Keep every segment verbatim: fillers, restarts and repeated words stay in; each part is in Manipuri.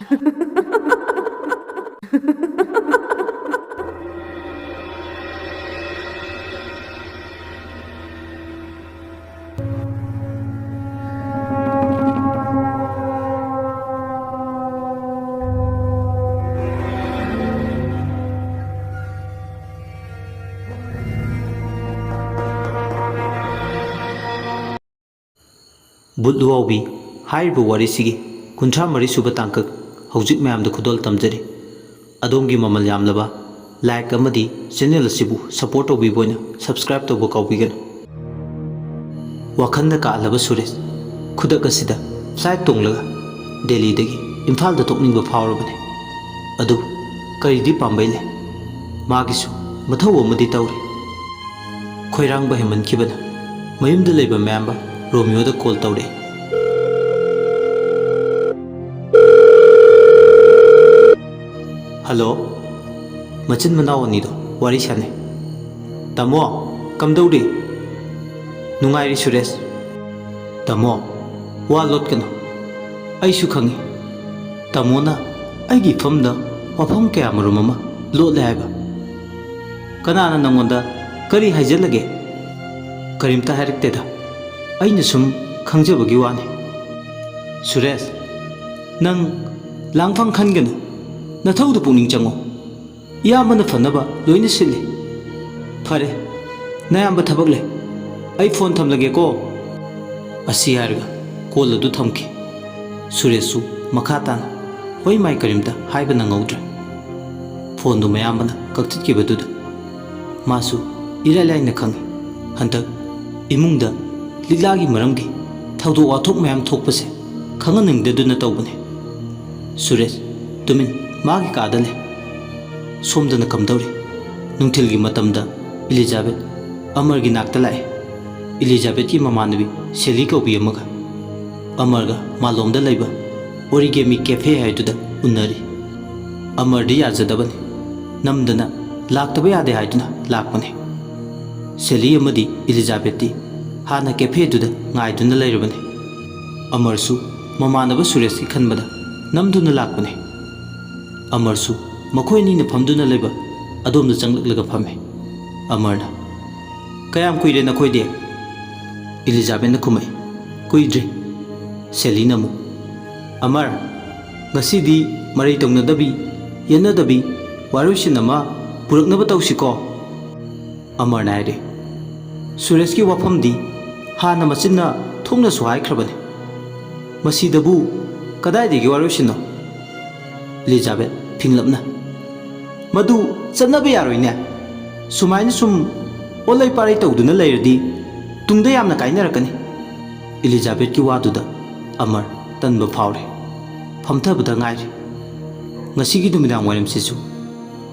ꯕꯨꯠ ꯂꯨꯋꯥꯎꯕꯤ ꯍꯥꯏꯔꯤꯕ ꯋꯥꯔꯤꯁꯤꯒꯤ ꯀꯨꯟꯊ꯭ꯔꯥ ꯃꯔꯤ ꯁꯨꯕ ꯇꯥꯡꯀꯛ ꯍꯧꯖꯤꯛ ꯃꯌꯥꯝꯗ ꯈꯨꯗꯣꯜ ꯇꯝꯖꯔꯤ꯫ ꯑꯗꯣꯝꯒꯤ ꯃꯃꯜ ꯌꯥꯝꯂꯕ like ꯑꯃꯗꯤ channel ꯑꯁꯤꯕꯨ support ꯇꯧꯕꯤꯕ ꯑꯣꯏꯅ subscribe ꯇꯧꯕ ꯀꯥꯎꯕꯤꯒꯅꯨ꯫ ꯋꯥꯈꯜꯗ ꯀꯥ ꯍꯜꯂꯕ ꯁꯨꯔꯦꯁ ꯈꯨꯗꯛ ꯑꯁꯤꯗ flight ꯇꯣꯡꯂꯒ ꯗꯦꯜꯂꯤꯗꯒꯤ ꯏꯝꯐꯥꯜꯗ ꯊꯣꯛꯅꯤꯡꯕ ꯐꯥꯎꯔꯕꯅꯤ꯫ ꯑꯗꯨꯕꯨ ꯀꯔꯤꯗꯤ ꯄꯥꯝꯕꯩ ꯂꯩ? ꯃꯥꯒꯤꯁꯨ ꯃꯊꯧ ꯑꯃꯗꯤ ꯇꯧꯔꯤ꯫ ꯈꯣꯏꯔꯥꯡꯕ ꯍꯦꯟꯃꯟꯈꯤꯕꯅ ꯃꯌꯨꯝꯗ ꯂꯩꯕ ꯃꯌꯥꯝꯕ ꯔꯣꯃꯤꯌꯣꯗ call ꯇꯧꯔꯛꯏ꯫ Hello, ꯃꯆꯤꯟ ꯃꯅꯥꯎ ꯑꯅꯤꯗꯣ ꯋꯥꯔꯤ ꯁꯥꯟꯅꯩ꯫ ꯇꯥꯃꯣ, ꯀꯝꯗꯧꯔꯤ? ꯅꯨꯡꯉꯥꯏꯔꯤ ꯁꯨꯔꯦꯁ꯫ ꯇꯥꯃꯣ, ꯋꯥ ꯂꯣꯠꯀꯅꯨ꯫ ꯑꯩꯁꯨ ꯈꯪꯏ, ꯇꯥꯃꯣꯅ ꯑꯩꯒꯤ ꯏꯐꯝꯗ ꯋꯥꯐꯝ ꯀꯌꯥꯃꯔꯨꯝ ꯑꯃ ꯂꯣꯠꯂꯦ ꯍꯥꯏꯕ꯫ ꯀꯅꯥꯅ ꯅꯪꯉꯣꯟꯗ ꯀꯔꯤ ꯍꯥꯏꯖꯜꯂꯒꯦ? ꯀꯔꯤꯝꯇ ꯍꯥꯏꯔꯛꯇꯦꯗ, ꯑꯩꯅ ꯁꯨꯝ ꯈꯪꯖꯕꯒꯤ ꯋꯥꯅꯤ꯫ ꯁꯨꯔꯦꯁ, ꯅꯪ ꯂꯥꯡꯐꯝ ꯈꯟꯒꯅꯨ, ꯅꯊꯧꯗꯨ ꯄꯨꯛꯅꯤꯡ ꯆꯪꯉꯨ꯫ ꯏꯌꯥꯝꯕꯅ ꯐꯅꯕ ꯂꯣꯏꯅ ꯁꯤꯜꯂꯤ꯫ ꯐꯔꯦ, ꯅꯌꯥꯝꯕ ꯊꯕꯛ ꯂꯩ, ꯑꯩ phone ꯊꯝꯂꯒꯦꯀꯣ꯫ ꯑꯁꯤ ꯍꯥꯏꯔꯒ call ꯑꯗꯨ ꯊꯝꯈꯤ꯫ ꯁꯨꯔꯦꯁꯁꯨ ꯃꯈꯥ ꯇꯥꯅ ꯍꯣꯏ ꯃꯥꯏ ꯀꯔꯤꯝꯇ ꯍꯥꯏꯕ ꯅꯪꯍꯧꯗ꯭ꯔꯦ꯫ Phoneꯗꯨ ꯃꯌꯥꯝꯕꯅ ꯀꯛꯊꯠꯈꯤꯕꯗꯨꯗ ꯃꯥꯁꯨ ꯏꯔꯥꯏ ꯂꯥꯏꯅ ꯈꯪꯏ꯫ ꯍꯟꯗꯛ ꯏꯃꯨꯡꯗ ꯂꯤꯛꯂꯥꯒꯤ ꯃꯔꯝꯒꯤ ꯊꯧꯗꯣꯛ ꯋꯥꯊꯣꯛ ꯃꯌꯥꯝ ꯊꯣꯛꯄꯁꯦ ꯈꯪꯍꯟꯅꯤꯡꯗꯗꯨꯅ ꯇꯧꯕꯅꯤ꯫ ꯁꯨꯔꯦꯁ ꯇꯨꯃꯤꯟ ꯃꯥꯒꯤ ꯀꯥꯗ ꯂꯩ꯫ ꯁꯣꯝꯗꯅ ꯀꯝꯗꯧꯔꯤ? ꯅꯨꯡꯊꯤꯜꯒꯤ ꯃꯇꯝꯗ ꯏꯂꯤꯖꯥꯕꯦꯠ ꯑꯃꯔꯒꯤ ꯅꯥꯛꯇ ꯂꯥꯛꯏ꯫ ꯏꯂꯤꯖꯥꯕꯦꯠꯀꯤ ꯃꯃꯥꯟꯅꯕꯤ ꯁꯦꯂꯤ ꯀꯧꯕꯤ ꯑꯃꯒ꯫ ꯑꯃꯔꯒ ꯃꯥꯂꯣꯝꯗ ꯂꯩꯕ ꯑꯣꯔꯤꯒꯦꯃꯤ cafe ꯍꯥꯏꯗꯨꯗ ꯎꯅꯔꯤ꯫ ꯑꯃꯔꯗꯤ ꯌꯥꯖꯗꯕꯅꯤ꯫ ꯅꯝꯗꯅ ꯂꯥꯛꯇꯕ ꯌꯥꯗꯦ ꯍꯥꯏꯗꯨꯅ ꯂꯥꯛꯄꯅꯤ꯫ ꯁꯦꯂꯤ ꯑꯃꯗꯤ ꯏꯂꯤꯖꯥꯕꯦꯠꯇꯤ ꯍꯥꯟꯅ cafeꯗꯨꯗ ꯉꯥꯏꯗꯨꯅ ꯂꯩꯔꯕꯅꯤ꯫ ꯑꯃꯔꯁꯨ ꯃꯃꯥꯟꯅꯕ ꯁꯨꯔꯦꯁꯀꯤ ꯈꯟꯕꯗ ꯅꯝꯗꯨꯅ ꯂꯥꯛꯄꯅꯦ꯫ ꯑꯃꯔꯁꯨ ꯃꯈꯣꯏ ꯑꯅꯤꯅ ꯐꯝꯗꯨꯅ ꯂꯩꯕ ꯑꯗꯣꯝꯗ ꯆꯪꯂꯛꯂꯒ ꯐꯝꯃꯦ꯫ ꯑꯃꯔꯅ, "ꯀꯌꯥꯝ ꯀꯨꯏꯔꯦ ꯅꯈꯣꯏꯗꯤ?" ꯏꯂꯤꯖꯥꯕꯦꯠꯅ ꯈꯨꯝꯃꯛꯏ, "ꯀꯨꯏꯗ꯭ꯔꯤ꯫" ꯁꯦꯂꯤꯅ ꯑꯃꯨꯛ, "ꯑꯃꯔ, ꯉꯁꯤꯗꯤ ꯃꯔꯩ ꯇꯧꯅꯗꯕꯤ, ꯌꯦꯠꯅꯗꯕꯤ, ꯋꯥꯔꯣꯏꯁꯤꯟ ꯑꯃ ꯄꯨꯔꯛꯅꯕ ꯇꯧꯁꯤꯀꯣ?" ꯑꯃꯔꯅ ꯍꯥꯏꯔꯤ, "ꯁꯨꯔꯦꯁꯀꯤ ꯋꯥꯐꯝꯗꯤ ꯍꯥꯟꯅ ꯃꯆꯤꯟꯅ ꯊꯣꯛꯅꯁꯨ ꯍꯥꯏꯈ꯭ꯔꯕꯅꯤ꯫ ꯃꯁꯤꯗꯕꯨ ꯀꯗꯥꯏꯗꯒꯤ ꯋꯥꯔꯣꯏꯁꯤꯟꯅꯣ?" ꯏꯂꯤꯖꯥꯕꯦꯠ ꯐꯤꯡꯂꯞꯅ, "ꯃꯗꯨ ꯆꯠꯅꯕ ꯌꯥꯔꯣꯏꯅꯦ꯫ ꯁꯨꯃꯥꯏꯅ ꯁꯨꯝ ꯑꯣꯜꯂꯩ ꯄꯥꯔꯩ ꯇꯧꯗꯨꯅ ꯂꯩꯔꯗꯤ ꯇꯨꯡꯗ ꯌꯥꯝꯅ ꯀꯥꯏꯅꯔꯛꯀꯅꯤ꯫" ꯏꯂꯤꯖꯥꯕꯦꯠꯀꯤ ꯋꯥꯗꯨꯗ ꯑꯃꯔ ꯇꯟꯕ ꯐꯥꯎꯔꯦ꯫ ꯐꯝꯊꯕꯗ ꯉꯥꯏꯔꯤ꯫ ꯉꯁꯤꯒꯤ ꯅꯨꯃꯤꯗꯥꯡ ꯋꯥꯏꯔꯝꯁꯤꯁꯨ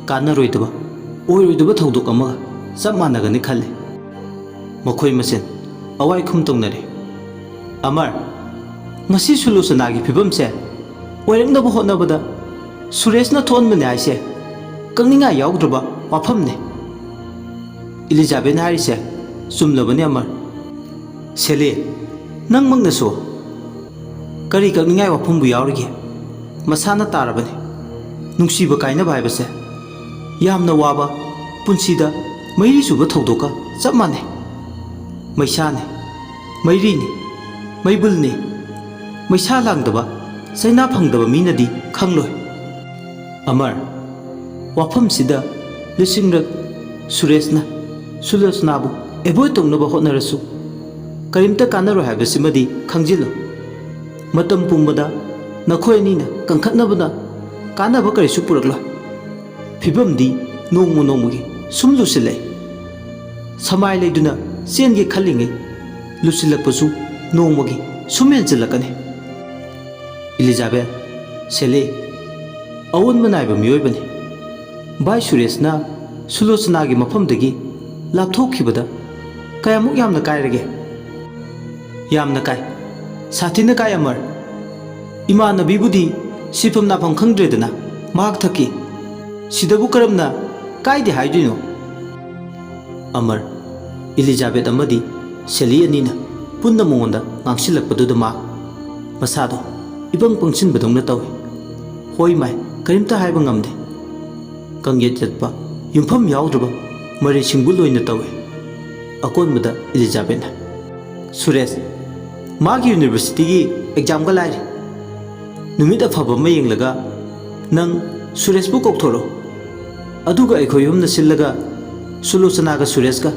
ꯀꯥꯟꯅꯔꯣꯏꯗꯕ, ꯑꯣꯏꯔꯣꯏꯗꯕ ꯊꯧꯗꯣꯛ ꯑꯃꯒ ꯆꯞ ꯃꯥꯟꯅꯒꯅꯤ ꯈꯜꯂꯤ꯫ ꯃꯈꯣꯏ ꯃꯁꯦꯟ ꯑꯋꯥꯏꯈꯨꯝ ꯇꯧꯅꯔꯦ꯫ "ꯑꯃꯔ, ꯉꯁꯤ ꯁꯨꯂꯣꯆꯅꯥꯒꯤ ꯐꯤꯕꯝꯁꯦ ꯑꯣꯏꯔꯛꯅꯕ ꯍꯣꯠꯅꯕꯗ ꯁꯨꯔꯦꯁꯅ ꯊꯣꯛꯍꯟꯕꯅꯦ ꯍꯥꯏꯁꯦ ꯀꯛꯅꯤꯡꯉꯥꯏ ꯌꯥꯎꯗ꯭ꯔꯕ ꯋꯥꯐꯝꯅꯦ꯫ ꯏꯂꯤꯖꯥꯕꯦꯠꯅ ꯍꯥꯏꯔꯤꯁꯦ ꯆꯨꯝꯂꯕꯅꯦ ꯑꯃꯔ꯫" "ꯁꯦꯂꯤ, ꯅꯪꯃꯛꯅꯁꯨ ꯀꯔꯤ ꯀꯛꯅꯤꯡꯉꯥꯏ ꯋꯥꯐꯝꯕꯨ ꯌꯥꯎꯔꯤꯒꯦ? ꯃꯁꯥꯅ ꯇꯥꯔꯕꯅꯤ꯫ ꯅꯨꯡꯁꯤꯕ ꯀꯥꯏꯅꯕ ꯍꯥꯏꯕꯁꯦ ꯌꯥꯝꯅ ꯋꯥꯕ, ꯄꯨꯟꯁꯤꯗ ꯃꯩꯔꯤ ꯆꯨꯕ ꯊꯧꯗꯣꯛꯀ ꯆꯞ ꯃꯥꯟꯅꯩ꯫ ꯃꯩꯁꯥꯅꯤ, ꯃꯩꯔꯤꯅꯤ, ꯃꯩꯕꯨꯜꯅꯤ꯫ ꯃꯩꯁꯥ ꯂꯥꯡꯗꯕ, ꯆꯩꯅꯥ ꯐꯪꯗꯕ ꯃꯤꯅꯗꯤ ꯈꯪꯂꯣꯏ꯫" ꯑꯃꯔ, ꯋꯥꯐꯝꯁꯤꯗ ꯂꯤꯁꯤꯡꯔꯛ ꯁꯨꯔꯦꯁꯅ ꯁꯨꯂꯣꯆꯅꯥꯕꯨ ꯑꯦꯚꯣꯏꯗ ꯇꯧꯅꯕ ꯍꯣꯠꯅꯔꯁꯨ, ꯀꯔꯤꯝꯇ ꯀꯥꯟꯅꯔꯣꯏ ꯍꯥꯏꯕꯁꯤꯃꯗꯤ ꯈꯪꯖꯤꯜꯂꯨ꯫ ꯃꯇꯝ ꯄꯨꯝꯕꯗ ꯅꯈꯣꯏ ꯑꯅꯤꯅ ꯀꯟꯈꯠꯅꯕꯅ ꯀꯥꯟꯅꯕ ꯀꯔꯤꯁꯨ ꯄꯨꯔꯛꯂꯣꯏ꯫ ꯐꯤꯕꯝꯗꯤ ꯅꯣꯡꯃ ꯅꯣꯡꯃꯒꯤ ꯁꯨꯝ ꯂꯨꯁꯤꯜꯂꯛꯏ꯫ ꯁꯃꯥꯏ ꯂꯩꯗꯨꯅ ꯆꯦꯟꯒꯦ ꯈꯜꯂꯤꯉꯩ ꯂꯨꯁꯤꯜꯂꯛꯄꯁꯨ ꯅꯣꯡꯃꯒꯤ ꯁꯨꯝ ꯍꯦꯟꯖꯤꯜꯂꯛꯀꯅꯤ꯫ ꯏꯂꯤꯖꯥꯕꯦꯠ, ꯁꯦꯂꯤ, ꯑꯑꯣꯟꯕ ꯅꯥꯏꯕ ꯃꯤꯑꯣꯏꯕꯅꯤ꯫ ꯚꯥꯏ ꯁꯨꯔꯦꯁꯅ ꯁꯨꯂꯣꯆꯅꯥꯒꯤ ꯃꯐꯝꯗꯒꯤ ꯂꯥꯞꯊꯣꯛꯈꯤꯕꯗ ꯀꯌꯥꯃꯨꯛ ꯌꯥꯝꯅ ꯀꯥꯏꯔꯒꯦ? ꯌꯥꯝꯅ ꯀꯥꯏ꯫ ꯁꯥꯊꯤꯅ ꯀꯥꯏ, ꯑꯃꯔ꯫ ꯏꯃꯥꯟꯅꯕꯤꯕꯨꯗꯤ ꯁꯤꯐꯝ ꯅꯥꯐꯝ ꯈꯪꯗ꯭ꯔꯦꯗꯅ ꯃꯍꯥꯛ ꯊꯛꯀꯤ꯫ ꯁꯤꯗꯕꯨ ꯀꯔꯝꯅ ꯀꯥꯏꯗꯦ ꯍꯥꯏꯗꯣꯏꯅꯣ? ꯑꯃꯔ, ꯏꯂꯤꯖꯥꯕꯦꯠ ꯑꯃꯗꯤ ꯁꯦꯂꯤ ꯑꯅꯤꯅ ꯄꯨꯟꯅ ꯃꯉꯣꯟꯗ ꯉꯥꯡꯁꯤꯜꯂꯛꯄꯗꯨꯗ ꯃꯥ ꯃꯁꯥꯗꯣ ꯏꯄꯪ ꯄꯪꯁꯤꯟꯕꯗꯧꯅ ꯇꯧꯏ꯫ ꯍꯣꯏ ꯃꯥꯏ, ꯀꯔꯤꯝꯇ ꯍꯥꯏꯕ ꯉꯝꯗꯦ꯫ ꯀꯪꯌꯦꯠ ꯌꯦꯠꯄ, ꯌꯨꯝꯐꯝ ꯌꯥꯎꯗ꯭ꯔꯕ ꯃꯔꯩꯁꯤꯡꯕꯨ ꯂꯣꯏꯅ ꯇꯧꯏ꯫ ꯑꯀꯣꯟꯕꯗ ꯏꯂꯤꯖꯥꯕꯦꯠꯅ, "ꯁꯨꯔꯦꯁ, ꯃꯥꯒꯤ ꯌꯨꯅꯤꯚꯔꯁꯤꯇꯤꯒꯤ ꯑꯦꯛꯖꯥꯝꯒ ꯂꯥꯏꯔꯤ꯫ ꯅꯨꯃꯤꯠ ꯑꯐꯕ ꯑꯃ ꯌꯦꯡꯂꯒ ꯅꯪ ꯁꯨꯔꯦꯁꯄꯨ ꯀꯧꯊꯣꯔꯛꯎ꯫ ꯑꯗꯨꯒ ꯑꯩꯈꯣꯏ ꯑꯍꯨꯝꯅ ꯁꯤꯜꯂꯒ ꯁꯨꯂꯣꯆꯅꯥꯒ ꯁꯨꯔꯦꯁꯀ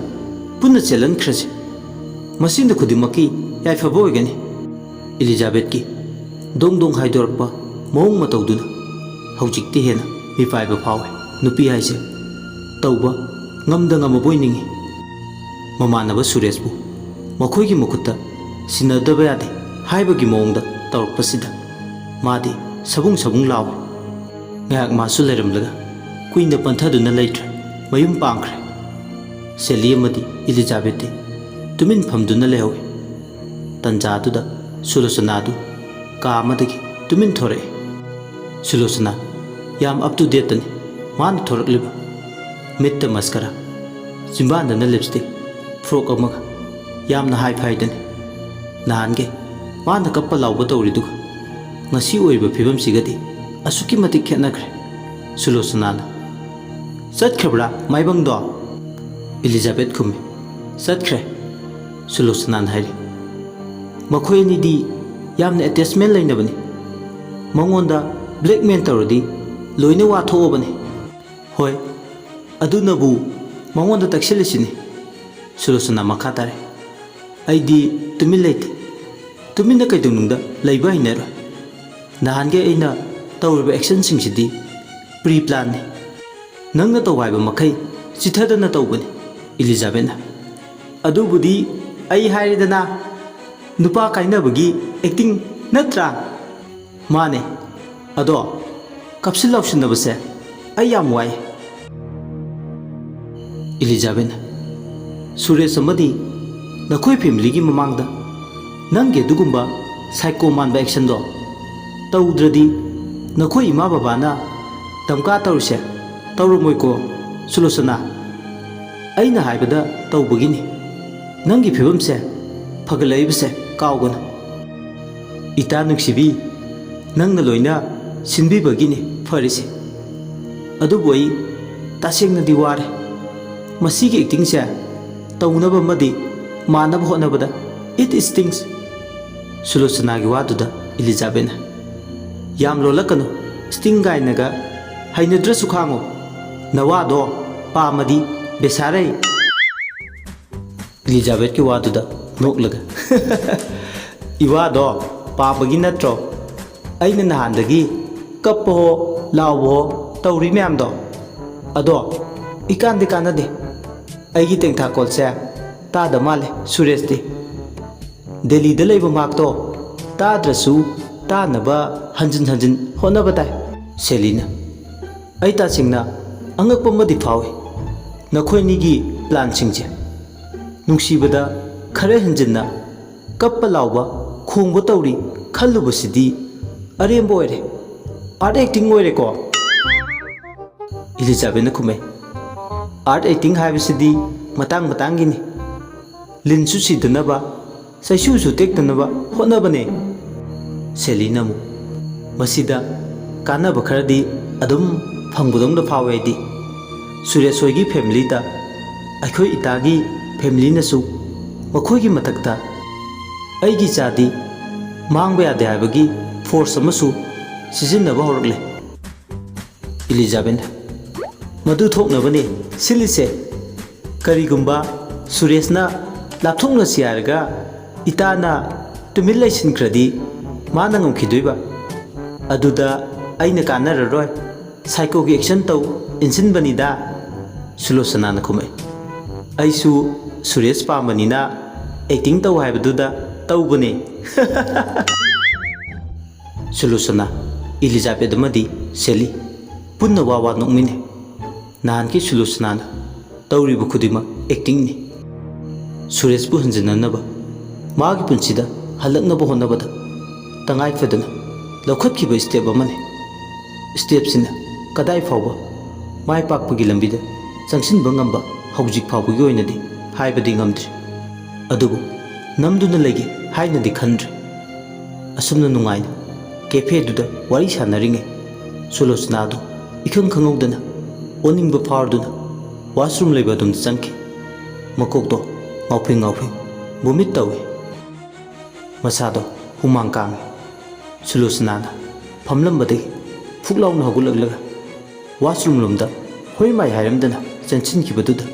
ꯄꯨꯟꯅ ꯆꯦꯜꯍꯟꯈ꯭ꯔꯁꯤ꯫ ꯃꯁꯤꯅ ꯈꯨꯗꯤꯡꯃꯛꯀꯤ ꯌꯥꯏꯐꯕ ꯑꯣꯏꯒꯅꯤ꯫" ꯏꯂꯤꯖꯥꯕꯦꯠꯀꯤ ꯗꯣꯡ ꯗꯣꯡ ꯍꯥꯏꯗꯣꯔꯛꯄ ꯃꯑꯣꯡ ꯃꯇꯧꯗꯨꯅ ꯍꯧꯖꯤꯛꯇꯤ ꯍꯦꯟꯅ ꯃꯤꯄꯥꯏꯕ ꯐꯥꯎꯏ꯫ ꯅꯨꯄꯤ ꯍꯥꯏꯁꯦ ꯇꯧꯕ ꯉꯝꯗ ꯉꯝꯃꯕꯣꯏ ꯅꯤꯡꯏ꯫ ꯃꯃꯥꯟꯅꯕ ꯁꯨꯔꯦꯁꯄꯨ ꯃꯈꯣꯏꯒꯤ ꯃꯈꯨꯠꯇ ꯁꯤꯟꯅꯗꯕ ꯌꯥꯗꯦ ꯍꯥꯏꯕꯒꯤ ꯃꯑꯣꯡꯗ ꯇꯧꯔꯛꯄꯁꯤꯗ ꯃꯥꯗꯤ ꯁꯕꯨꯡ ꯁꯕꯨꯡ ꯂꯥꯎꯏ꯫ ꯉꯥꯏꯍꯥꯛ ꯃꯥꯁꯨ ꯂꯩꯔꯝꯂꯒ ꯀꯨꯏꯅ ꯄꯟꯊꯗꯨꯅ ꯂꯩꯇ꯭ꯔꯦ, ꯃꯌꯨꯝ ꯄꯥꯡꯈ꯭ꯔꯦ꯫ ꯁꯦꯂꯤ ꯑꯃꯗꯤ ꯏꯂꯤꯖꯥꯕꯦꯠꯇꯤ ꯇꯨꯃꯤꯟ ꯐꯝꯗꯨꯅ ꯂꯩꯍꯧꯏ꯫ ꯇꯟꯖꯥꯗꯨꯗ ꯁꯨꯂꯣꯆꯅꯥꯗꯨ ꯀꯥ ꯑꯃꯗꯒꯤ ꯇꯨꯃꯤꯟ ꯊꯣꯔꯛꯏ꯫ ꯁꯨꯂꯣꯆꯅꯥ ꯌꯥꯝ up to dateꯇꯅꯤ ꯃꯥꯅ ꯊꯣꯔꯛꯂꯤꯕ꯫ ꯃꯤꯠꯇ ꯃꯁꯀꯔꯥ, ꯆꯤꯝꯕꯥꯟꯗꯅ ꯂꯤꯞꯁꯇꯤꯛ, ꯐ꯭ꯔꯣꯛ ꯑꯃꯒ, ꯌꯥꯝꯅ ꯍꯥꯏ ꯐꯥꯏꯗꯅꯤ꯫ ꯅꯍꯥꯟꯒꯩ ꯃꯥꯅ ꯀꯞꯄ ꯂꯥꯎꯕ ꯇꯧꯔꯤꯗꯨꯒ ꯉꯁꯤ ꯑꯣꯏꯔꯤꯕ ꯐꯤꯕꯝꯁꯤꯒꯗꯤ ꯑꯁꯨꯛꯀꯤ ꯃꯇꯤꯛ ꯈꯦꯠꯅꯈ꯭ꯔꯦ꯫ ꯁꯨꯂꯣꯆꯅꯥꯅ, "ꯆꯠꯈ꯭ꯔꯕ꯭ꯔꯥ ꯃꯥꯏꯕꯪꯗꯣ?" ꯏꯂꯤꯖꯥꯕꯦꯠ ꯈꯨꯝꯃꯤ꯫ "ꯆꯠꯈ꯭ꯔꯦ," ꯁꯨꯂꯣꯆꯅꯥꯅ ꯍꯥꯏꯔꯤ꯫ "ꯃꯈꯣꯏ ꯑꯅꯤꯗꯤ ꯌꯥꯝꯅ ꯑꯦꯇꯦꯆꯃꯦꯟ ꯂꯩꯅꯕꯅꯤ꯫ ꯃꯉꯣꯟꯗ ꯕ꯭ꯂꯦꯛꯃꯦꯟ ꯇꯧꯔꯗꯤ ꯂꯣꯏꯅ ꯋꯥꯊꯣꯛꯑꯕꯅꯤ꯫ ꯍꯣꯏ, ꯑꯗꯨꯅꯕꯨ ꯃꯉꯣꯟꯗ ꯇꯛꯁꯤꯜꯂꯤꯁꯤꯅꯤ꯫" ꯁꯨꯂꯣꯆꯅꯥ ꯃꯈꯥ ꯇꯥꯔꯦ꯫ "ꯑꯩꯗꯤ ꯇꯨꯃꯤꯟ ꯂꯩꯇꯦ꯫ ꯇꯨꯃꯤꯟꯅ ꯀꯩꯗꯧꯅꯨꯡꯗ ꯂꯩꯕ ꯍꯩꯅꯔꯣꯏ꯫ ꯅꯍꯥꯟꯒꯩ ꯑꯩꯅ ꯇꯧꯔꯤꯕ ꯑꯦꯛꯁꯟꯁꯤꯡꯁꯤꯗꯤ ꯄ꯭ꯔꯤ ꯄ꯭ꯂꯥꯟꯅꯤ꯫ ꯅꯪꯅ ꯇꯧ ꯍꯥꯏꯕ ꯃꯈꯩ ꯆꯤꯊꯗꯅ ꯇꯧꯕꯅꯤ꯫" ꯏꯂꯤꯖꯥꯕꯦꯠꯅ, "ꯑꯗꯨꯕꯨꯗꯤ ꯑꯩ ꯍꯥꯏꯔꯦꯗꯅ, ꯅꯨꯄꯥ ꯀꯥꯏꯅꯕꯒꯤ ꯑꯦꯛꯇꯤꯡ ꯅꯠꯇ꯭ꯔꯥ?" "ꯃꯥꯅꯦ꯫ ꯑꯗꯣ ꯀꯞꯁꯤꯟ ꯂꯥꯎꯁꯤꯟꯅꯕꯁꯦ ꯑꯩ ꯌꯥꯝ ꯋꯥꯏ꯫" ꯏꯂꯤꯖꯥꯕꯦꯠꯅ, "ꯁꯨꯔꯦꯁ ꯑꯃꯗꯤ ꯅꯈꯣꯏ ꯐꯦꯃꯤꯂꯤꯒꯤ ꯃꯃꯥꯡꯗ ꯅꯪꯒꯤ ꯑꯗꯨꯒꯨꯝꯕ ꯁꯥꯏꯀꯣ ꯃꯥꯟꯕ ꯑꯦꯛꯁꯟꯗꯣ ꯇꯧꯗ꯭ꯔꯗꯤ ꯅꯈꯣꯏ ꯏꯃꯥ ꯕꯕꯥꯅ ꯗꯝꯀꯥ ꯇꯧꯔꯤꯁꯦ ꯇꯧꯔꯝꯃꯣꯏꯀꯣ ꯁꯨꯂꯣꯆꯅꯥ꯫ ꯑꯩꯅ ꯍꯥꯏꯕꯗ ꯇꯧꯕꯒꯤꯅꯤ꯫ ꯅꯪꯒꯤ ꯐꯤꯕꯝꯁꯦ ꯐꯒꯠꯂꯛꯏꯕꯁꯦ ꯀꯥꯎꯒꯅꯨ꯫" "ꯏꯇꯥ ꯅꯨꯡꯁꯤꯕꯤ, ꯅꯪꯅ ꯂꯣꯏꯅ ꯁꯤꯟꯕꯤꯕꯒꯤꯅꯤ ꯐꯔꯤꯁꯦ꯫ ꯑꯗꯨꯕꯨ ꯑꯩ ꯇꯁꯦꯡꯅꯗꯤ ꯋꯥꯔꯦ꯫ ꯃꯁꯤꯒꯤ ꯑꯦꯛꯇꯤꯡꯁꯦ ꯇꯧꯅꯕ ꯑꯃꯗꯤ ꯃꯥꯟꯅꯕ ꯍꯣꯠꯅꯕꯗ it stings꯫ ꯁꯨꯂꯣꯆꯅꯥꯒꯤ ꯋꯥꯗꯨꯗ ꯏꯂꯤꯖꯥꯕꯦꯠꯅ, "ꯌꯥꯝ ꯂꯣꯜꯂꯛꯀꯅꯨ, ꯁ꯭ꯇꯤꯡ ꯀꯥꯏꯅꯒ ꯍꯩꯅꯗ꯭ꯔꯁꯨ ꯈꯥꯡꯉꯨ꯫ ꯅꯋꯥꯗꯣ ꯄꯥꯝꯃꯗꯤ ꯕꯦꯁꯥꯔꯩ"꯫ ꯏꯂꯤꯖꯥꯕꯦꯠꯀꯤ ꯋꯥꯗꯨꯗ ꯅꯣꯛꯂꯒ, "ꯏꯋꯥꯗꯣ ꯄꯥꯝꯕꯒꯤ ꯅꯠꯇ꯭ꯔꯣ ꯑꯩꯅ ꯅꯍꯥꯟꯗꯒꯤ ꯀꯞꯄꯍꯣ ꯂꯥꯎꯕꯍꯣ ꯇꯧꯔꯤ ꯃꯌꯥꯝꯗꯣ? ꯑꯗꯣ ꯏꯀꯥꯟꯗꯤ ꯀꯥꯟꯅꯗꯦ꯫ ꯑꯩꯒꯤ ꯇꯦꯡꯊꯥꯀꯣꯜꯁꯦ ꯇꯥꯗ ꯃꯥꯜꯂꯦ ꯁꯨꯔꯦꯁꯇꯤ꯫ ꯗꯦꯜꯂꯤꯗ ꯂꯩꯕ ꯃꯍꯥꯛꯇꯣ ꯇꯥꯗ꯭ꯔꯁꯨ ꯇꯥꯅꯕ ꯍꯟꯖꯤꯟ ꯍꯟꯖꯤꯟ ꯍꯣꯠꯅꯕ ꯇꯥꯏ"꯫ ꯁꯦꯂꯤꯅ, "ꯑꯩ ꯇꯁꯦꯡꯅ ꯑꯉꯛꯄ ꯑꯃꯗꯤ ꯐꯥꯎꯏ꯫ ꯅꯈꯣꯏꯅꯤꯒꯤ ꯄ꯭ꯂꯥꯟꯁꯤꯡꯁꯦ ꯅꯨꯡꯁꯤꯕꯗ ꯈꯔ ꯍꯦꯟꯖꯤꯟꯅ ꯀꯞꯄ ꯂꯥꯎꯕ, ꯈꯣꯡꯕ ꯇꯧꯔꯤ ꯈꯜꯂꯨꯕꯁꯤꯗꯤ ꯑꯔꯦꯝꯕ ꯑꯣꯏꯔꯦ꯫ ꯑꯥꯔꯠ ꯑꯦꯛꯇꯤꯡ ꯑꯣꯏꯔꯦꯀꯣ"꯫ ꯏꯂꯤꯖꯥꯕꯦꯠꯅ ꯈꯨꯝꯃꯦ, "ꯑꯥꯔꯠ ꯑꯦꯛꯇꯤꯡ ꯍꯥꯏꯕꯁꯤꯗꯤ ꯃꯇꯥꯡ ꯃꯇꯥꯡꯒꯤꯅꯤ꯫ ꯂꯤꯟꯁꯨ ꯁꯤꯗꯅꯕ, ꯆꯩꯁꯨꯁꯨ ꯇꯦꯛꯇꯅꯕ ꯍꯣꯠꯅꯕꯅꯦ"꯫ ꯁꯦꯂꯤꯅ ꯑꯃꯨꯛ, "ꯃꯁꯤꯗ ꯀꯥꯟꯅꯕ ꯈꯔꯗꯤ ꯑꯗꯨꯝ ꯐꯪꯕꯗꯧꯅ ꯐꯥꯎꯋꯦ ꯑꯩꯗꯤ꯫ ꯁꯨꯔꯦꯁ ꯍꯣꯏꯒꯤ ꯐꯦꯃꯤꯂꯤꯗ ꯑꯩꯈꯣꯏ ꯏꯇꯥꯒꯤ ꯐꯦꯃꯤꯂꯤꯅꯁꯨ ꯃꯈꯣꯏꯒꯤ ꯃꯊꯛꯇ ꯑꯩꯒꯤ ꯏꯆꯥꯗꯤ ꯃꯥꯡꯕ ꯌꯥꯗꯦ ꯍꯥꯏꯕꯒꯤ ꯐꯣꯔꯁ ꯑꯃꯁꯨ ꯁꯤꯖꯤꯟꯅꯕ ꯍꯧꯔꯛꯂꯦ"꯫ ꯏꯂꯤꯖꯥꯕꯦꯠꯅ, "ꯃꯗꯨ ꯊꯣꯛꯅꯕꯅꯦ ꯁꯤꯜꯂꯤꯁꯦ꯫ ꯀꯔꯤꯒꯨꯝꯕ ꯁꯨꯔꯦꯁꯅ ꯂꯥꯞꯊꯣꯛꯅꯁꯤ ꯍꯥꯏꯔꯒ ꯏꯇꯥꯅ ꯇꯨꯃꯤꯟ ꯂꯩꯁꯤꯟꯈ꯭ꯔꯗꯤ ꯃꯥꯅ ꯉꯝꯈꯤꯗꯣꯏꯕ꯫ ꯑꯗꯨꯗ ꯑꯩꯅ ꯀꯥꯟꯅꯔꯔꯣꯏ꯫ ꯁꯥꯏꯀꯣꯒꯤ ꯑꯦꯛꯁꯟ ꯇꯧ ꯏꯟꯁꯤꯟꯕꯅꯤꯗ"꯫ ꯁꯨꯂꯣꯆꯅꯥꯅ ꯈꯨꯝꯃꯛꯏ, "ꯑꯩꯁꯨ ꯁꯨꯔꯦꯁ ꯄꯥꯝꯕꯅꯤꯅ ꯑꯦꯛꯇꯤꯡ ꯇꯧ ꯍꯥꯏꯕꯗꯨꯗ ꯇꯧꯕꯅꯦ"꯫ ꯁꯨꯂꯣꯆꯅꯥ, ꯏꯂꯤꯖꯥꯕꯦꯠ ꯑꯃꯗꯤ ꯁꯦꯂꯤ ꯄꯨꯟꯅ ꯋꯥ ꯋꯥ ꯅꯣꯛꯃꯤꯟꯅꯩ꯫ ꯅꯍꯥꯟꯒꯤ ꯁꯨꯂꯣꯆꯅꯥꯅ ꯇꯧꯔꯤꯕ ꯈꯨꯗꯤꯡꯃꯛ ꯑꯦꯛꯇꯤꯡꯅꯤ꯫ ꯁꯨꯔꯦꯁꯄꯨ ꯍꯟꯖꯤꯟꯅꯅꯕ, ꯃꯥꯒꯤ ꯄꯨꯟꯁꯤꯗ ꯍꯜꯂꯛꯅꯕ ꯍꯣꯠꯅꯕꯗ ꯇꯉꯥꯏ ꯐꯗꯅ ꯂꯧꯈꯠꯈꯤꯕ ꯁ꯭ꯇꯦꯞ ꯑꯃꯅꯤ꯫ ꯁ꯭ꯇꯦꯞꯁꯤꯅ ꯀꯗꯥꯏ ꯐꯥꯎꯕ ꯃꯥꯏ ꯄꯥꯛꯄꯒꯤ ꯂꯝꯕꯤꯗ ꯆꯪꯁꯤꯟꯕ ꯉꯝꯕ ꯍꯧꯖꯤꯛ ꯐꯥꯎꯕꯒꯤ ꯑꯣꯏꯅꯗꯤ ꯍꯥꯏꯕꯗꯤ ꯉꯝꯗ꯭ꯔꯤ꯫ ꯑꯗꯨꯕꯨ ꯅꯝꯗꯨꯅ ꯂꯩꯒꯦ ꯍꯥꯏꯅꯗꯤ ꯈꯟꯗ꯭ꯔꯦ꯫ ꯑꯁꯨꯝꯅ ꯅꯨꯡꯉꯥꯏꯅ ꯀꯦꯐꯦꯗꯨꯗ ꯋꯥꯔꯤ ꯁꯥꯟꯅꯔꯤꯉꯩ ꯁꯨꯂꯣꯆꯅꯥꯗꯨ ꯏꯈꯪ ꯈꯪꯍꯧꯗꯅ ꯑꯣꯅꯤꯡꯕ ꯐꯥꯎꯔꯗꯨꯅ ꯋꯥꯁꯔꯨꯝ ꯂꯩꯕ ꯑꯗꯣꯝꯗ ꯆꯪꯈꯤ꯫ ꯃꯀꯣꯛꯇꯣ ꯉꯥꯎꯐꯤꯡ ꯉꯥꯎꯐꯤꯡ ꯚꯣꯃꯤꯠ ꯇꯧꯏ꯫ ꯃꯁꯥꯗꯣ ꯍꯨꯃꯥꯡ ꯀꯥꯡꯏ꯫ ꯁꯨꯂꯣꯆꯅꯥꯅ ꯐꯝꯂꯝꯕꯗꯒꯤ ꯐꯨꯛ ꯂꯥꯎꯅ ꯍꯧꯒꯠꯂꯛꯂꯒ ꯋꯥꯁꯔꯨꯝ ꯂꯣꯝꯗ ꯍꯣꯏ ꯃꯥꯏ ꯍꯥꯏꯔꯝꯗꯅ ꯆꯦꯟꯁꯤꯟꯈꯤꯕꯗꯨꯗ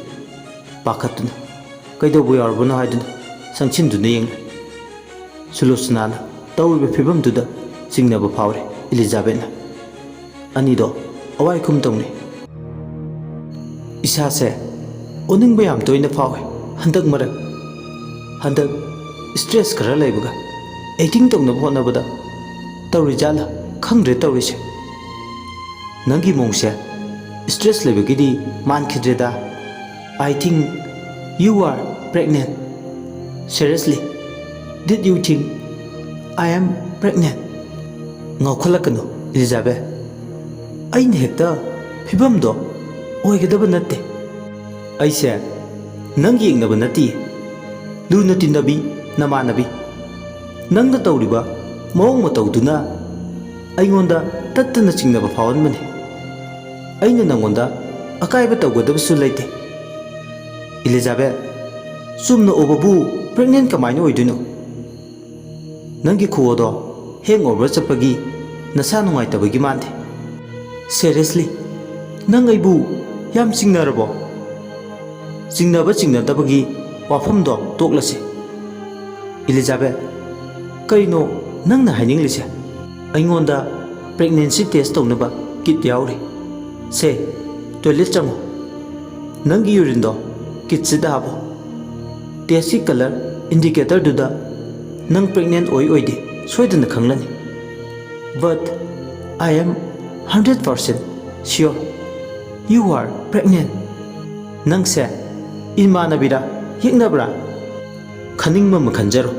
ꯄꯥꯈꯠꯇꯨꯅ ꯀꯩꯗꯧꯕ ꯌꯥꯎꯔꯕꯅꯣ ꯍꯥꯏꯗꯨꯅ ꯆꯪꯁꯤꯟꯗꯨꯅ ꯌꯦꯡꯂꯦ꯫ ꯁꯨꯂꯣꯆꯅꯥꯅ ꯇꯧꯔꯤꯕ ꯐꯤꯕꯝꯗꯨꯗ ꯆꯤꯡꯅꯕ ꯐꯥꯎꯔꯦ ꯏꯂꯤꯖꯥꯕꯦꯠꯅ꯫ ꯑꯅꯤꯗꯣ ꯑꯋꯥꯏ ꯈꯨꯝ ꯇꯧꯅꯩ꯫ ꯏꯁꯥꯁꯦ ꯑꯣꯅꯤꯡꯕ ꯌꯥꯝ ꯇꯣꯏꯅ ꯐꯥꯎꯏ ꯍꯟꯗꯛ ꯃꯔꯛ꯫ ꯍꯟꯗꯛ ꯏꯁꯇ꯭ꯔꯦꯁ ꯈꯔ ꯂꯩꯕꯒ ꯑꯦꯛꯇꯤꯡ ꯇꯧꯅꯕ ꯍꯣꯠꯅꯕꯗ ꯇꯧꯔꯤꯖꯥꯠꯂ ꯈꯪꯗ꯭ꯔꯦ ꯇꯧꯔꯤꯁꯦ꯫ ꯅꯪꯒꯤ ꯃꯑꯣꯡꯁꯦ stress ꯂꯩꯕꯒꯤꯗꯤ ꯃꯥꯟꯈꯤꯗ꯭ꯔꯦꯗ꯫ I think you are pregnant. Seriously, did you think I am pregnant? ꯉꯥꯎꯈꯠꯂꯛꯀꯅꯨ ꯏꯂꯤꯖꯥꯕꯦꯠ꯫ ꯑꯩꯅ ꯍꯦꯛꯇ ꯐꯤꯕꯝꯗꯣ ꯑꯣꯏꯒꯗꯕ ꯅꯠꯇꯦ꯫ ꯑꯩꯁꯦ ꯅꯪ ꯌꯦꯡꯅꯕ ꯅꯠꯇꯤꯌꯦ꯫ ꯂꯨꯅ ꯇꯤꯟꯅꯕꯤ ꯅꯃꯥꯟꯅꯕꯤ꯫ ꯅꯪꯅ ꯇꯧꯔꯤꯕ ꯃꯑꯣꯡ ꯃꯇꯧꯗꯨꯅ ꯑꯩꯉꯣꯟꯗ ꯇꯠꯇꯅ ꯆꯤꯡꯅꯕ ꯐꯥꯎꯍꯟꯕꯅꯤ꯫ ꯑꯩꯅ ꯅꯪꯉꯣꯟꯗ ꯑꯀꯥꯏꯕ ꯇꯧꯒꯗꯕꯁꯨ ꯂꯩꯇꯦ꯫ ꯏꯂꯤꯖꯥꯕꯦꯠ, ꯆꯨꯝꯅ ꯎꯕꯕꯨ ꯄ꯭ꯔꯦꯒꯅꯦꯟ ꯀꯃꯥꯏꯅ ꯑꯣꯏꯗꯣꯏꯅꯣ? ꯅꯪꯒꯤ ꯈꯨꯑꯣꯗꯣ ꯍꯦꯡ ꯑꯣꯚꯔ ꯆꯠꯄꯒꯤ ꯅꯁꯥ ꯅꯨꯡꯉꯥꯏꯇꯕꯒꯤ ꯃꯥꯟꯗꯦ꯫ ꯁꯦꯔꯤꯌꯁꯂꯤ, ꯅꯪ ꯑꯩꯕꯨ ꯌꯥꯝ ꯆꯤꯡꯅꯔꯕꯣ? ꯆꯤꯡꯅꯕ ꯆꯤꯡꯅꯗꯕꯒꯤ ꯋꯥꯐꯝꯗꯣ ꯇꯣꯛꯂꯁꯤ꯫ ꯏꯂꯤꯖꯥꯕꯦꯠ, ꯀꯩꯅꯣ ꯅꯪꯅ ꯍꯥꯏꯅꯤꯡꯂꯤꯁꯦ? ꯑꯩꯉꯣꯟꯗ ꯄ꯭ꯔꯦꯒꯅꯦꯟꯁꯤ ꯇꯦꯁ ꯇꯧꯅꯕ ꯀꯤꯠ ꯌꯥꯎꯔꯤ꯫ ꯁꯦ, ꯇꯣꯏꯂꯦꯠ ꯆꯪꯉꯨ꯫ ꯅꯪꯒꯤ ꯌꯨꯔꯤꯟꯗꯣ ꯀꯤꯠꯁꯤꯗ ꯍꯥꯞꯄꯣ꯫ ꯇꯦꯁꯀꯤ ꯀꯂꯔ ꯏꯟꯗꯤꯀꯦꯇꯔꯗꯨꯗ ꯅꯪ ꯄ꯭ꯔꯦꯒꯅꯦꯟ ꯑꯣꯏ ꯑꯣꯏꯗꯦ ꯁꯣꯏꯗꯅ ꯈꯪꯂꯅꯤ꯫ But I am hundred percent sure you are pregnant. ꯅꯪꯁꯦ ꯏꯃꯥꯟꯅꯕꯤꯔꯥ ꯌꯦꯛꯅꯕ꯭ꯔꯥ? ꯈꯟꯅꯤꯡꯕ ꯑꯃ ꯈꯟꯖꯔꯣ꯫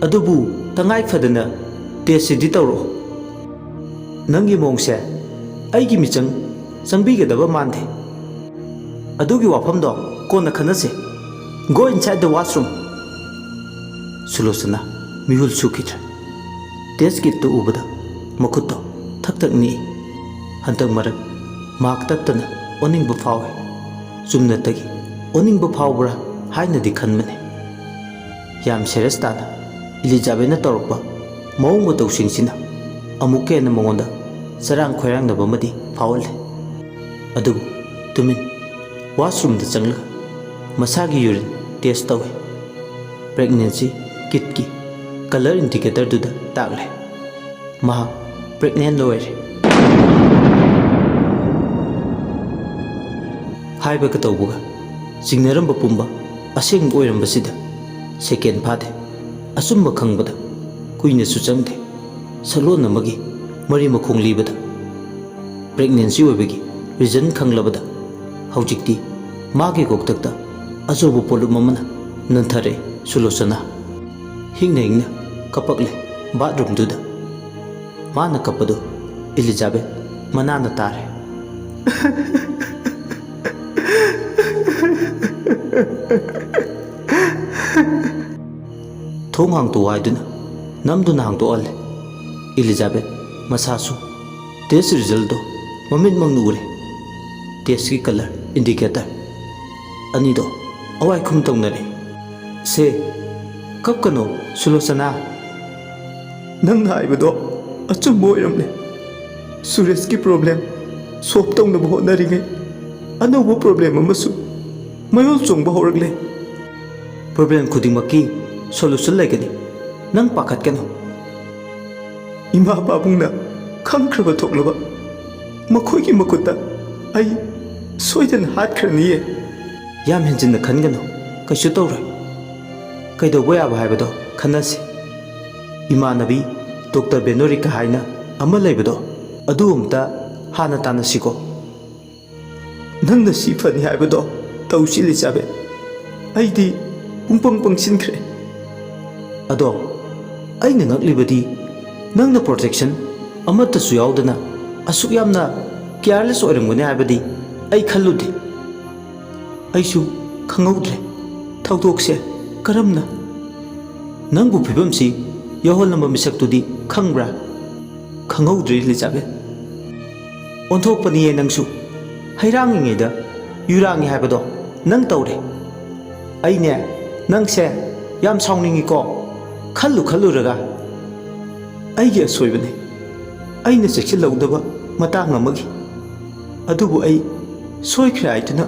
ꯑꯗꯨꯕꯨ ꯇꯉꯥꯏ ꯐꯗꯅ ꯇꯦꯁꯁꯤꯗꯤ ꯇꯧꯔꯛꯑꯣ꯫ ꯅꯪꯒꯤ ꯃꯑꯣꯡꯁꯦ ꯑꯩꯒꯤ ꯃꯤꯆꯪ ꯆꯪꯕꯤꯒꯗꯕ ꯃꯥꯟꯗꯦ꯫ ꯑꯗꯨꯒꯤ ꯋꯥꯐꯝꯗꯣ ꯀꯣꯟꯅ ꯈꯟꯅꯁꯦ꯫ Go inside the washroom. ꯁꯨꯂꯣꯆꯅꯥ ꯃꯤꯍꯨꯜ ꯁꯨꯈꯤꯗ꯭ꯔꯦ꯫ ꯇꯦꯁ ꯀꯤꯠꯇꯨ ꯎꯕꯗ ꯃꯈꯨꯠꯇꯣ ꯊꯛ ꯊꯛ ꯅꯤꯛꯏ꯫ ꯍꯟꯗꯛ ꯃꯔꯛ ꯃꯍꯥꯛ ꯇꯠꯇꯅ ꯑꯣꯅꯤꯡꯕ ꯐꯥꯎꯏ꯫ ꯆꯨꯝꯅꯇꯒꯤ ꯑꯣꯅꯤꯡꯕ ꯐꯥꯎꯕ꯭ꯔꯥ ꯍꯥꯏꯅꯗꯤ ꯈꯟꯕꯅꯤ꯫ ꯌꯥꯝ ꯁꯦꯔꯤꯌꯁ ꯇꯥꯅ ꯏꯂꯤꯖꯥꯕꯦꯠꯅ ꯇꯧꯔꯛꯄ ꯃꯑꯣꯡ ꯃꯇꯧꯁꯤꯡꯁꯤꯅ ꯑꯃꯨꯛꯀ ꯍꯦꯟꯅ ꯃꯉꯣꯟꯗ ꯆꯔꯥꯡ ꯈꯣꯏꯔꯥꯡꯅꯕ ꯑꯃꯗꯤ ꯐꯥꯎꯍꯜꯂꯦ꯫ ꯑꯗꯨꯕꯨ ꯇꯨꯃꯤꯟ ꯋꯥꯁꯔꯨꯝꯗ ꯆꯪꯂꯒ ꯃꯁꯥꯒꯤ ꯌꯨꯔꯤꯟ ꯇꯦꯁ ꯇꯧꯏ꯫ ꯄ꯭ꯔꯦꯒꯅꯦꯟꯁꯤ ꯀꯤꯠꯀꯤ ꯀꯂꯔ ꯏꯟꯗꯤꯀꯦꯇꯔꯗꯨꯗ ꯇꯥꯛꯂꯦ꯫ ꯃꯍꯥꯛ ꯄ꯭ꯔꯦꯒꯅꯦꯟ ꯑꯣꯏꯔꯦ꯫ ꯍꯥꯏꯕꯒ ꯇꯧꯕꯒ ꯆꯤꯡꯅꯔꯝꯕ ꯄꯨꯝꯕ ꯑꯁꯦꯡꯕ ꯑꯣꯏꯔꯝꯕꯁꯤꯗ ꯁꯦꯀꯦꯟ ꯐꯥꯗꯦ꯫ ꯑꯆꯨꯝꯕ ꯈꯪꯕꯗ ꯀꯨꯏꯅꯁꯨ ꯆꯪꯗꯦ꯫ ꯁꯛꯂꯣꯟ ꯑꯃꯒꯤ ꯃꯔꯤ ꯃꯈꯣꯡ ꯂꯤꯕꯗ ꯄ꯭ꯔꯦꯒꯅꯦꯟꯁꯤ ꯑꯣꯏꯕꯒꯤ ꯔꯤꯖꯟ ꯈꯪꯂꯕꯗ ꯍꯧꯖꯤꯛꯇꯤ ꯃꯥꯒꯤ ꯀꯣꯛꯊꯛꯇ ꯑꯆꯧꯕ ꯄꯣꯠꯂꯨꯝ ꯑꯃꯅ ꯅꯟꯊꯔꯛꯏ ꯁꯨꯂꯣꯆꯅꯥ꯫ ꯍꯤꯡꯅ ꯍꯤꯡꯅ ꯀꯞꯄꯛꯂꯦ ꯕꯥꯠꯔꯨꯝꯗꯨꯗ꯫ ꯃꯥꯅ ꯀꯞꯄꯗꯨ ꯏꯂꯤꯖꯥꯕꯦꯠ ꯃꯅꯥꯅ ꯇꯥꯔꯦ꯫ ꯊꯣꯡ ꯍꯥꯡꯇꯣꯛꯑꯣ ꯍꯥꯏꯗꯨꯅ ꯅꯝꯗꯨꯅ ꯍꯥꯡꯗꯣꯛꯍꯜꯂꯦ꯫ ꯏꯂꯤꯖꯥꯕꯦꯠ ꯃꯁꯥꯁꯨ ꯇꯦꯁ ꯔꯤꯖꯜꯗꯣ ꯃꯃꯤꯠꯃꯛꯅ ꯎꯔꯦ꯫ ꯇꯦꯁꯀꯤ ꯀꯂꯔ ꯏꯟꯗꯤꯀꯦꯇꯔ ꯑꯅꯤꯗꯣ ꯑꯋꯥꯏꯈꯨꯝ ꯇꯧꯅꯔꯦ꯫ "ꯁꯦ, ꯀꯞꯀꯅꯣ ꯁꯨꯂꯣꯆꯅꯥ꯫ ꯅꯪꯅ ꯍꯥꯏꯕꯗꯣ ꯑꯆꯨꯝꯕ ꯑꯣꯏꯔꯝꯂꯦ꯫ ꯁꯨꯔꯦꯁꯀꯤ ꯄ꯭ꯔꯣꯕ꯭ꯂꯦꯝ ꯁꯣꯜꯕ ꯇꯧꯅꯕ ꯍꯣꯠꯅꯔꯤꯉꯩ ꯑꯅꯧꯕ ꯄ꯭ꯔꯣꯕ꯭ꯂꯦꯝ ꯑꯃꯁꯨ ꯃꯌꯣꯜ ꯆꯣꯡꯕ ꯍꯧꯔꯛꯂꯦ꯫ ꯄ꯭ꯔꯣꯕ꯭ꯂꯦꯝ ꯈꯨꯗꯤꯡꯃꯛꯀꯤ ꯁꯣꯂꯨꯁꯟ ꯂꯩꯒꯅꯤ꯫ ꯅꯪ ꯄꯥꯈꯠꯀꯅꯨ꯫ ꯏꯃꯥ ꯄꯥꯕꯨꯡꯅ ꯈꯪꯈ꯭ꯔꯕ ꯊꯣꯛꯂꯕ ꯃꯈꯣꯏꯒꯤ ꯃꯈꯨꯠꯇ ꯑꯩ ꯁꯣꯏꯗꯅ ꯍꯥꯠꯈ꯭ꯔꯅꯤꯌꯦ꯫" "ꯌꯥꯝ ꯍꯦꯟꯖꯤꯟꯅ ꯈꯟꯒꯅꯨ, ꯀꯩꯁꯨ ꯇꯧꯔꯣꯏ꯫ ꯀꯩꯗꯧꯕ ꯌꯥꯕ ꯍꯥꯏꯕꯗꯣ ꯈꯟꯅꯁꯤ꯫ ꯏꯃꯥꯟꯅꯕꯤ ꯗꯣꯛꯇꯔ ꯕꯦꯅꯣꯔꯤꯀꯥ ꯍꯥꯏꯅ ꯑꯃ ꯂꯩꯕꯗꯣ, ꯑꯗꯨ ꯑꯝꯇ ꯍꯥꯟꯅ ꯇꯥꯟꯅꯁꯤꯀꯣ꯫" "ꯅꯪꯅ ꯁꯤ ꯐꯅꯤ ꯍꯥꯏꯕꯗꯣ ꯇꯧꯁꯤ, ꯏꯂꯤꯖꯥꯕꯦꯠ꯫ ꯑꯩꯗꯤ ꯄꯨꯡꯄꯪ ꯄꯪꯁꯤꯟꯈ꯭ꯔꯦ꯫" "ꯑꯗꯣ, ꯑꯩꯅ ꯉꯛꯂꯤꯕꯗꯤ ꯅꯪꯅ ꯄ꯭ꯔꯣꯇꯦꯛꯁꯟ ꯑꯃꯠꯇꯁꯨ ꯌꯥꯎꯗꯅ ꯑꯁꯨꯛ ꯌꯥꯝꯅ ꯀꯤꯌꯥꯔꯂꯦꯁ ꯑꯣꯏꯔꯝꯒꯅꯤ ꯍꯥꯏꯕꯗꯤ ꯑꯩ ꯈꯜꯂꯨꯗꯦ꯫ ꯑꯩꯁꯨ ꯈꯪꯍꯧꯗ꯭ꯔꯦ ꯊꯧꯗꯣꯛꯁꯦ ꯀꯔꯝꯅ ꯅꯪꯕꯨ ꯐꯤꯕꯝꯁꯤ ꯌꯧꯍꯜꯂꯝꯕ ꯃꯤꯁꯛꯇꯨꯗꯤ ꯈꯪꯕ꯭ꯔꯥ? ꯈꯪꯍꯧꯗ꯭ꯔꯦ, ꯏꯂꯤꯖꯥꯕꯦꯠ꯫ ꯑꯣꯟꯊꯣꯛꯄꯅꯤꯌꯦ ꯅꯪꯁꯨ꯫ ꯍꯩꯔꯥꯡꯉꯤꯉꯩꯗ ꯌꯨꯔꯥꯡꯉꯤ ꯍꯥꯏꯕꯗꯣ ꯅꯪ ꯇꯧꯔꯦ꯫ ꯑꯩꯅꯦ, ꯅꯪꯁꯦ ꯌꯥꯝ ꯁꯥꯎꯅꯤꯡꯉꯤꯀꯣ꯫ ꯈꯜꯂꯨ ꯈꯜꯂꯨꯔꯒ ꯑꯩꯒꯤ ꯑꯁꯣꯏꯕꯅꯤ꯫ ꯑꯩꯅ ꯆꯦꯛꯁꯤꯜꯍꯧꯗꯕ ꯃꯇꯥꯡ ꯑꯃꯒꯤ꯫ ꯑꯗꯨꯕꯨ ꯑꯩ ꯁꯣꯏꯈ꯭ꯔꯦ ꯍꯥꯏꯗꯨꯅ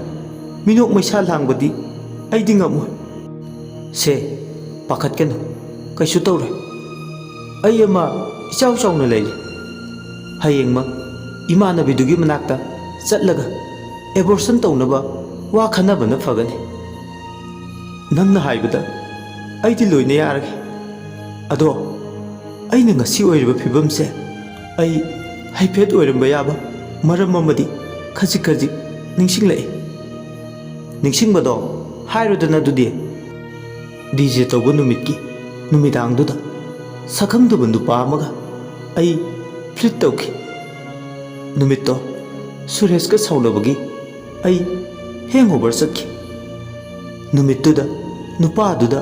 ꯃꯤꯅꯣꯛ ꯃꯩꯁꯥ ꯂꯥꯡꯕꯗꯤ ꯑꯩꯗꯤ ꯉꯝꯃꯣꯏ꯫ ꯁꯦ, ꯄꯥꯈꯠꯀꯅꯨ, ꯀꯩꯁꯨ ꯇꯧꯔꯣꯏ꯫ ꯑꯩ ꯑꯃ ꯏꯆꯥꯎ ꯆꯥꯎꯅ ꯂꯩꯔꯤ꯫ ꯍꯌꯦꯡꯃꯛ ꯏꯃꯥꯟꯅꯕꯤꯗꯨꯒꯤ ꯃꯅꯥꯛꯇ ꯆꯠꯂꯒ ꯑꯦꯕꯣꯔꯁꯟ ꯇꯧꯅꯕ ꯋꯥ ꯈꯟꯅꯕꯅ ꯐꯒꯅꯤ꯫ ꯅꯪꯅ ꯍꯥꯏꯕꯗ ꯑꯩꯗꯤ ꯂꯣꯏꯅ ꯌꯥꯔꯒꯦ꯫ ꯑꯗꯣ ꯑꯩꯅ ꯉꯁꯤ ꯑꯣꯏꯔꯤꯕ ꯐꯤꯕꯝꯁꯦ ꯑꯩ ꯍꯥꯏꯐꯦꯠ ꯑꯣꯏꯔꯝꯕ ꯌꯥꯕ ꯃꯔꯝ ꯑꯃꯗꯤ ꯈꯖꯤꯛ ꯈꯖꯤꯛ ꯅꯤꯡꯁꯤꯡꯂꯛꯏ꯫ ꯅꯤꯡꯁꯤꯡꯕꯗꯣ ꯍꯥꯏꯔꯨꯗꯅ ꯑꯗꯨꯗꯤ꯫ ꯗꯤ ꯖꯦ ꯇꯧꯕ ꯅꯨꯃꯤꯠꯀꯤ ꯅꯨꯃꯤꯗꯥꯡꯗꯨꯗ ꯁꯛꯈꯪꯗꯕ ꯅꯨꯄꯥ ꯑꯃꯒ ꯑꯩ ꯐ꯭ꯂꯤꯠ ꯇꯧꯈꯤ꯫ ꯅꯨꯃꯤꯠꯇꯣ ꯁꯨꯔꯦꯁꯀ ꯁꯥꯎꯅꯕꯒꯤ ꯑꯩ ꯍꯦꯡꯑꯣꯚꯔ ꯆꯠꯈꯤ꯫ ꯅꯨꯃꯤꯠꯇꯨꯗ ꯅꯨꯄꯥꯗꯨꯗ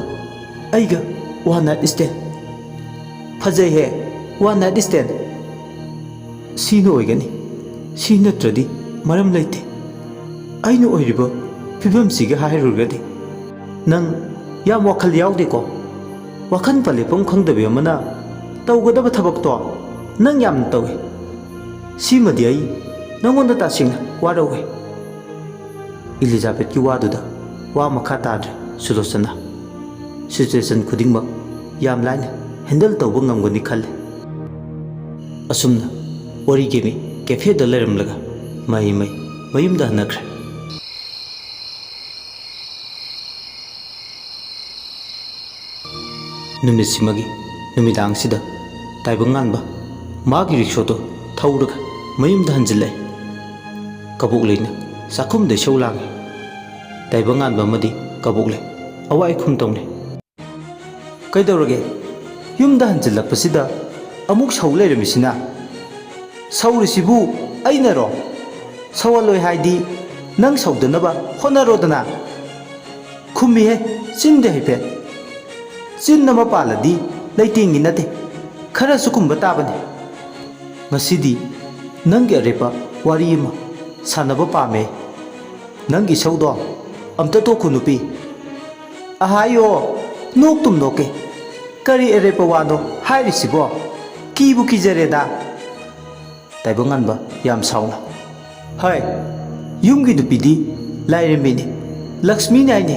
ꯑꯩꯒ ꯋꯥꯟ ꯅꯥꯏꯠ ꯁ꯭ꯇꯦꯟ꯫ ꯐꯖꯩꯍꯦ, ꯋꯥꯟ ꯅꯥꯏꯠ ꯁ꯭ꯇꯦꯟ꯫ ꯁꯤꯅ ꯑꯣꯏꯒꯅꯤ꯫ ꯁꯤ ꯅꯠꯇ꯭ꯔꯗꯤ ꯃꯔꯝ ꯂꯩꯇꯦ꯫ ꯑꯩꯅ ꯑꯣꯏꯔꯤꯕ ꯐꯤꯕꯝꯁꯤꯒ ꯍꯥꯏꯔꯨꯔꯒꯗꯤ꯫ ꯅꯪ ꯌꯥꯝ ꯋꯥꯈꯜ ꯌꯥꯎꯗꯦꯀꯣ? ꯋꯥꯈꯜ ꯄꯂꯦꯞꯐꯝ ꯈꯪꯗꯕꯤ ꯑꯃꯅ ꯇꯧꯒꯗꯕ ꯊꯕꯛꯇꯣ ꯅꯪ ꯌꯥꯝꯅ ꯇꯧꯏ꯫ ꯁꯤꯃꯗꯤ ꯑꯩ ꯅꯪꯉꯣꯟꯗ ꯇꯁꯦꯡꯅ ꯋꯥꯔꯧꯏ꯫ ꯏꯂꯤꯖꯥꯕꯦꯠꯀꯤ ꯋꯥꯗꯨꯗ ꯋꯥ ꯃꯈꯥ ꯇꯥꯗ꯭ꯔꯦ ꯁꯨꯂꯣꯆꯅꯥ꯫ ꯁꯤꯆꯨꯋꯦꯁꯟ ꯈꯨꯗꯤꯡꯃꯛ ꯌꯥꯝ ꯂꯥꯏꯅ ꯍꯦꯟꯗꯜ ꯇꯧꯕ ꯉꯝꯒꯅꯤ ꯈꯜꯂꯦ꯫ ꯑꯁꯨꯝꯅ ꯋꯥꯔꯤꯒꯤ ꯃꯤ ꯀꯦꯐꯦꯗ ꯂꯩꯔꯝꯂꯒ ꯃꯍꯩ ꯃꯍꯩ ꯃꯌꯨꯝꯗ ꯍꯟꯅꯈ꯭ꯔꯦ꯫ ꯅꯨꯃꯤꯠꯁꯤꯃꯒꯤ ꯅꯨꯃꯤꯗꯥꯡꯁꯤꯗ ꯇꯥꯏꯕꯪꯉꯥꯟꯕ ꯃꯥꯒꯤ ꯔꯤꯛꯁꯣꯗꯣ ꯊꯧꯔꯒ ꯃꯌꯨꯝꯗ ꯍꯟꯖꯤꯜꯂꯛꯑꯦ꯫ ꯀꯕꯣꯛꯂꯩꯅ ꯆꯥꯛꯈꯨꯝꯗ ꯏꯁꯧ ꯂꯥꯡꯉꯤ꯫ ꯇꯥꯏꯕꯪꯉꯥꯟꯕ ꯑꯃꯗꯤ ꯀꯕꯣꯛꯂꯩ ꯑꯋꯥꯏ ꯈꯨꯝ ꯇꯧꯅꯩ꯫ "ꯀꯩꯗꯧꯔꯒꯦ? ꯌꯨꯝꯗ ꯍꯟꯖꯤꯜꯂꯛꯄꯁꯤꯗ ꯑꯃꯨꯛ ꯁꯧ ꯂꯩꯔꯝꯃꯤꯁꯤꯅ? ꯁꯧꯔꯤꯁꯤꯕꯨ ꯑꯩꯅꯔꯣ? ꯁꯧꯍꯜꯂꯣꯏ ꯍꯥꯏꯗꯤ ꯅꯪ ꯁꯧꯗꯅꯕ ꯍꯣꯠꯅꯔꯣꯗꯅ꯫" ꯈꯨꯝꯃꯤꯍꯦ, ꯆꯤꯟꯗꯤ ꯍꯥꯏꯐꯦꯠ꯫ ꯆꯤꯟ ꯑꯃ ꯄꯥꯜꯂꯗꯤ ꯂꯩꯇꯦꯡꯒꯤ ꯅꯠꯇꯦ, ꯈꯔꯁꯨ ꯈꯨꯝꯕ ꯇꯥꯕꯅꯤ꯫ ꯉꯁꯤꯗꯤ ꯅꯪꯒꯤ ꯑꯔꯦꯞꯄ ꯋꯥꯔꯤ ꯑꯃ ꯁꯥꯟꯅꯕ ꯄꯥꯝꯃꯦ꯫ ꯅꯪꯒꯤ ꯏꯁꯧꯗꯣ ꯑꯝꯇ ꯇꯣꯛꯈꯣ ꯅꯨꯄꯤ꯫ ꯑꯍꯥꯌꯣ, ꯅꯣꯛꯇꯨꯝ ꯅꯣꯛꯀꯦ꯫ ꯀꯔꯤ ꯑꯔꯦꯞꯄ ꯋꯥꯅꯣ ꯍꯥꯏꯔꯤꯁꯤꯕꯣ? ꯀꯤꯕꯨ ꯀꯤꯖꯔꯦꯗ꯫ ꯇꯥꯏꯕꯪꯉꯥꯟꯕ ꯌꯥꯝ ꯁꯥꯎꯅ, ꯍꯣꯏ, ꯌꯨꯝꯒꯤ ꯅꯨꯄꯤꯗꯤ ꯂꯥꯏꯔꯦꯝꯕꯤꯅꯤ, ꯂꯛꯁꯃꯤꯅꯤ ꯍꯥꯏꯅꯤ꯫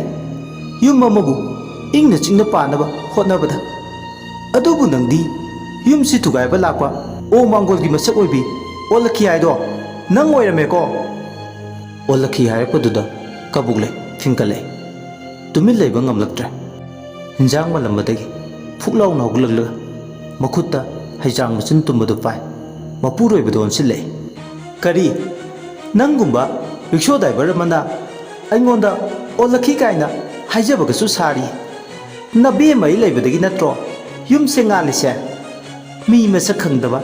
ꯌꯨꯝ ꯑꯃꯕꯨ ꯏꯪꯅ ꯆꯤꯛꯅ ꯄꯥꯟꯅꯕ ꯍꯣꯠꯅꯕꯗ꯫ ꯑꯗꯨꯕꯨ ꯅꯪꯗꯤ ꯌꯨꯝꯁꯤ ꯊꯨꯒꯥꯏꯕ ꯂꯥꯛꯄ ꯑꯣ ꯃꯥꯡꯒꯣꯜꯒꯤ ꯃꯁꯛ ꯑꯣꯏꯕꯤ ꯑꯣꯜꯂꯛꯈꯤ ꯍꯥꯏꯗꯣ ꯅꯪ ꯑꯣꯏꯔꯝꯃꯦꯀꯣ꯫ ꯑꯣꯜꯂꯛꯈꯤ ꯍꯥꯏꯔꯛꯄꯗꯨꯗ ꯀꯕꯣꯛꯂꯩ ꯐꯤꯡꯀꯠꯂꯛꯏ꯫ ꯇꯨꯃꯤꯟ ꯂꯩꯕ ꯉꯝꯂꯛꯇ꯭ꯔꯦ꯫ ꯍꯤꯟꯖꯥꯡ ꯃꯜꯂꯝꯕꯗꯒꯤ ꯐꯨꯛ ꯂꯥꯎꯅ ꯍꯧꯒꯠꯂꯛꯂꯒ ꯃꯈꯨꯠꯇ ꯍꯩꯖꯥꯡ ꯃꯆꯤꯟ ꯇꯨꯝꯕꯗꯨ ꯄꯥꯏ꯫ ꯃꯄꯨꯔꯣꯏꯕꯗ ꯑꯣꯟꯁꯤꯜꯂꯛꯏ꯫ ꯀꯔꯤ? ꯅꯪꯒꯨꯝꯕ ꯔꯤꯛꯁꯣ ꯗ꯭ꯔꯥꯏꯚꯔ ꯑꯃꯅ ꯑꯩꯉꯣꯟꯗ ꯑꯣꯜꯂꯛꯈꯤ ꯀꯥꯏꯅ ꯍꯥꯏꯖꯕꯒꯁꯨ ꯁꯥꯔꯤ? ꯅꯕꯦꯝꯃ ꯑꯩ ꯂꯩꯕꯗꯒꯤ ꯅꯠꯇ꯭ꯔꯣ ꯌꯨꯝꯁꯦ ꯉꯥꯜꯂꯤꯁꯦ? ꯃꯤ ꯃꯁꯛ ꯈꯪꯗꯕ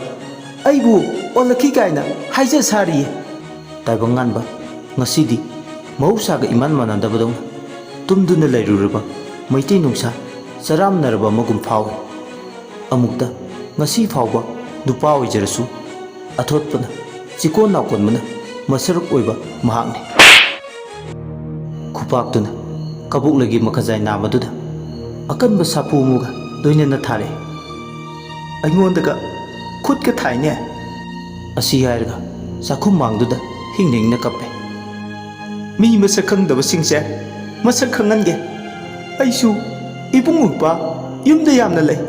ꯑꯩꯕꯨ ꯑꯣꯜꯂꯛꯈꯤ ꯀꯥꯏꯅ ꯍꯥꯏꯖ ꯁꯥꯔꯤꯌꯦ꯫ ꯇꯥꯏꯕꯪꯉꯥꯟꯕ ꯉꯁꯤꯗꯤ ꯃꯍꯧꯁꯥꯒ ꯏꯃꯥꯟ ꯃꯥꯟꯅꯗꯕꯗꯧꯅ ꯇꯨꯝꯗꯨꯅ ꯂꯩꯔꯨꯔꯕ ꯃꯩꯇꯩ ꯅꯨꯡꯁꯥ ꯆꯔꯥꯝꯅꯔꯕ ꯑꯃꯒꯨꯝ ꯐꯥꯎꯏ꯫ ꯑꯃꯨꯛꯇ ꯉꯁꯤ ꯐꯥꯎꯕ ꯅꯨꯄꯥ ꯑꯣꯏꯖꯔꯁꯨ ꯑꯊꯣꯠꯄꯅ ꯆꯤꯀꯣꯟ ꯅꯥꯎꯀꯣꯟꯕꯅ ꯃꯁꯔꯨꯛ ꯑꯣꯏꯕ ꯃꯍꯥꯛꯅꯤ꯫ ꯈꯨꯄꯥꯛꯇꯨꯅ ꯀꯕꯣꯛꯂꯩꯒꯤ ꯃꯈꯖꯥꯏ ꯅꯥꯝꯃꯗꯨꯗ ꯑꯀꯟꯕ ꯁꯥꯐꯨ ꯑꯃꯒ ꯂꯣꯏꯅꯅ ꯊꯥꯔꯛꯏ꯫ ꯑꯩꯉꯣꯟꯗꯒ ꯈꯨꯠꯀ ꯊꯥꯏꯅꯦ꯫ ꯑꯁꯤ ꯍꯥꯏꯔꯒ ꯆꯥꯛꯈꯨꯝ ꯃꯥꯡꯗꯨꯗ ꯍꯤꯡꯅ ꯍꯤꯡꯅ ꯀꯞꯄꯦ꯫ ꯃꯤ ꯃꯁꯛ ꯈꯪꯗꯕꯁꯤꯡꯁꯦ ꯃꯁꯛ ꯈꯪꯍꯟꯒꯦ꯫ ꯑꯩꯁꯨ ꯏꯕꯨꯡ ꯏꯄ꯭ꯋꯥ ꯌꯨꯝꯗ ꯌꯥꯝꯅ ꯂꯩ꯫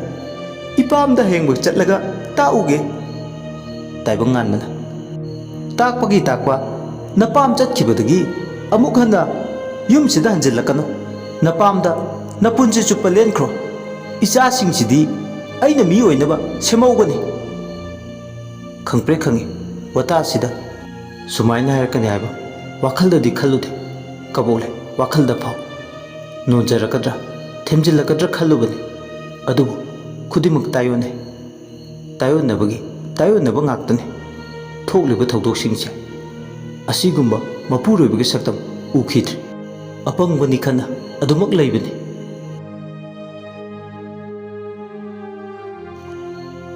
ꯏꯄꯥꯝꯗ ꯍꯌꯦꯡꯕ ꯆꯠꯂꯒ ꯇꯥꯛꯎꯒꯦ꯫ ꯇꯥꯏꯕꯪ ꯉꯥꯟꯕꯅ, ꯇꯥꯛꯄꯒꯤ ꯇꯥꯛꯄ, ꯅꯄꯥꯝ ꯆꯠꯈꯤꯕꯗꯒꯤ ꯑꯃꯨꯛ ꯍꯟꯅ ꯌꯨꯝꯁꯤꯗ ꯍꯟꯖꯤꯜꯂꯛꯀꯅꯨ꯫ ꯅꯄꯥꯝꯗ ꯅꯄꯨꯟꯁꯤ ꯆꯨꯞꯄ ꯂꯦꯟꯈ꯭ꯔꯣ꯫ ꯏꯆꯥꯁꯤꯡꯁꯤꯗꯤ ꯑꯩꯅ ꯃꯤ ꯑꯣꯏꯅꯕ ꯁꯦꯝꯍꯧꯒꯅꯤ꯫ ꯈꯪꯄ꯭ꯔꯦꯛ ꯈꯪꯏ ꯋꯥꯇꯥꯁꯤꯗ ꯁꯨꯃꯥꯏꯅ ꯍꯥꯏꯔꯛꯀꯅꯤ ꯍꯥꯏꯕ ꯋꯥꯈꯜꯗꯗꯤ ꯈꯜꯂꯨꯗꯦ꯫ ꯀꯕꯣꯛꯂꯩ ꯋꯥꯈꯜꯗ ꯐꯥꯎ ꯅꯣꯟꯖꯔꯛꯀꯗ꯭ꯔꯥ, ꯊꯦꯝꯖꯤꯜꯂꯛꯀꯗ꯭ꯔꯥ ꯈꯜꯂꯨꯕꯅꯤ꯫ ꯑꯗꯨꯕꯨ ꯈꯨꯗꯤꯡꯃꯛ ꯇꯥꯏꯑꯣꯟꯅꯩ꯫ ꯇꯥꯏꯑꯣꯟꯅꯕꯒꯤ ꯇꯥꯏꯑꯣꯟꯅꯕ ꯉꯥꯛꯇꯅꯤ꯫ ꯊꯣꯛꯂꯤꯕ ꯊꯧꯗꯣꯛꯁꯤꯡꯁꯦ ꯑꯁꯤꯒꯨꯝꯕ ꯃꯄꯨꯔꯣꯏꯕꯒꯤ ꯁꯛꯇꯝ ꯎꯈꯤꯗ꯭ꯔꯤ꯫ ꯑꯄꯪꯕꯅꯤ ꯈꯟꯅ ꯑꯗꯨꯃꯛ ꯂꯩꯕꯅꯤ꯫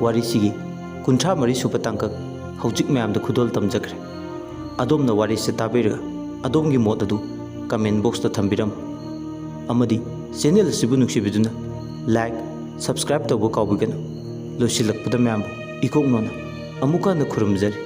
ꯋꯥꯔꯤꯁꯤꯒꯤ ꯀꯨꯟꯊ꯭ꯔꯥ ꯃꯔꯤ ꯁꯨꯕ ꯇꯥꯡꯀꯛ ꯍꯧꯖꯤꯛ ꯃꯌꯥꯝꯗ ꯈꯨꯗꯣꯜ ꯇꯝꯖꯈ꯭ꯔꯦ꯫ ꯑꯗꯣꯝꯅ ꯋꯥꯔꯤꯁꯦ ꯇꯥꯕꯤꯔꯒ ꯑꯗꯣꯝꯒꯤ ꯃꯣꯠ ꯑꯗꯨ comment box ꯇ ꯊꯝꯕꯤꯔꯝꯃꯨ꯫ ꯑꯃꯗꯤ channel ꯑꯁꯤꯕꯨ ꯅꯨꯡꯁꯤꯕꯤꯗꯨꯅ like, subscribe ꯇꯧꯕ ꯀꯥꯎꯕꯤꯒꯅꯨ꯫ ꯂꯣꯏꯁꯤꯜꯂꯛꯄꯗ ꯃꯌꯥꯝꯕꯨ ꯏꯀꯣꯛ ꯅꯣꯟꯅ ꯑꯃꯨꯛꯀ ꯍꯟꯅ ꯈꯨꯔꯨꯝꯖꯔꯤ꯫